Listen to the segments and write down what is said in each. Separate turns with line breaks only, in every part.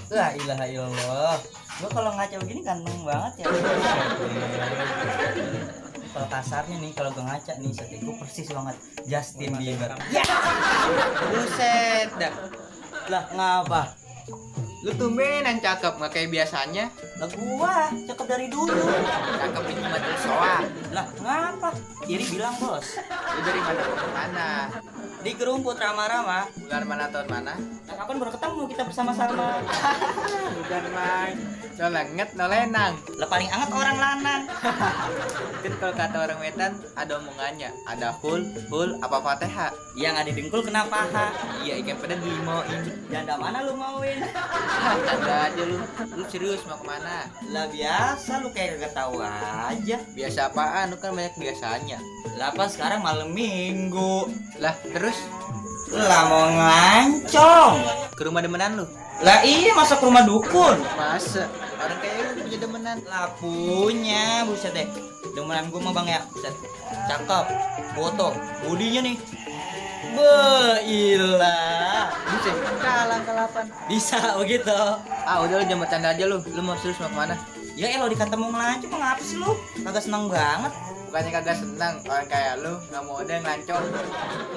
La ilaha illallah. Gua kalau ngaca begini ganteng banget ya. Kalau kasarnya nih, kalau gue ngaca nih, setik gue persis banget Justin Bieber. Ya,
Buset dah.
lah ngapa?
Lu tumbenan cakep nggak kayak biasanya.
Lah gua cakep dari dulu.
Cakep ini mah soa.
Lah ngapa? Iri bilang bos.
Lu dari mana ke mana?
Di kerumput rama-rama.
Bulan mana tahun mana?
Nah, kapan baru ketemu kita bersama-sama?
Bukan main. No lenget, no lenang.
Lah paling anget orang lanang.
Kan kalau kata orang Medan ada omongannya, ada full, apa Fatihah.
Yang ada dengkul kena paha.
Iya, ikan pada dilimoin.
Janda mana lu mauin?
Ada aja lu. Lu serius mau kemana?
Lah biasa lu kayak gak tahu aja.
Biasa apaan? Lu kan banyak biasanya.
Lah apa sekarang malam minggu?
Lah, terus
Lah mau ngelancong.
ke rumah demenan lu?
Lah iya masa ke rumah dukun?
Masa? Orang kayak lu punya demenan.
Lah punya, buset deh. Demenan gue mah bang ya, buset. Cakep, foto, budinya nih. Beilah.
Buset, kalah kalapan.
Bisa begitu.
Ah, udah lu jangan bercanda aja lu. Lu mau serius mau kemana?
Ya elo dikata mau ngelancong, mah ngapa sih lu? Kagak seneng banget.
Bukannya kagak senang orang kayak lu nggak mau ada yang ngelancong.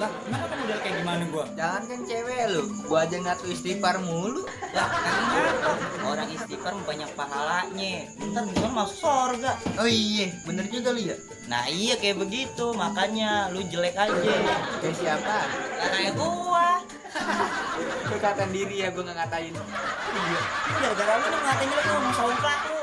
Lah, kenapa kan udah kayak gimana gua?
Jangan kan cewek lu, gua aja ngatu istighfar mulu.
Lah, kenapa? Orang istighfar banyak pahalanya. Ntar gimana masuk surga.
Oh iya, bener juga lu ya.
Nah iya kayak begitu, makanya lu jelek aja.
Kayak siapa?
Lah kayak gua.
Lu katain diri ya, gua nggak ngatain.
Iya, gara-gara lu nih ngatain jelek lu ngomong saumprak lu.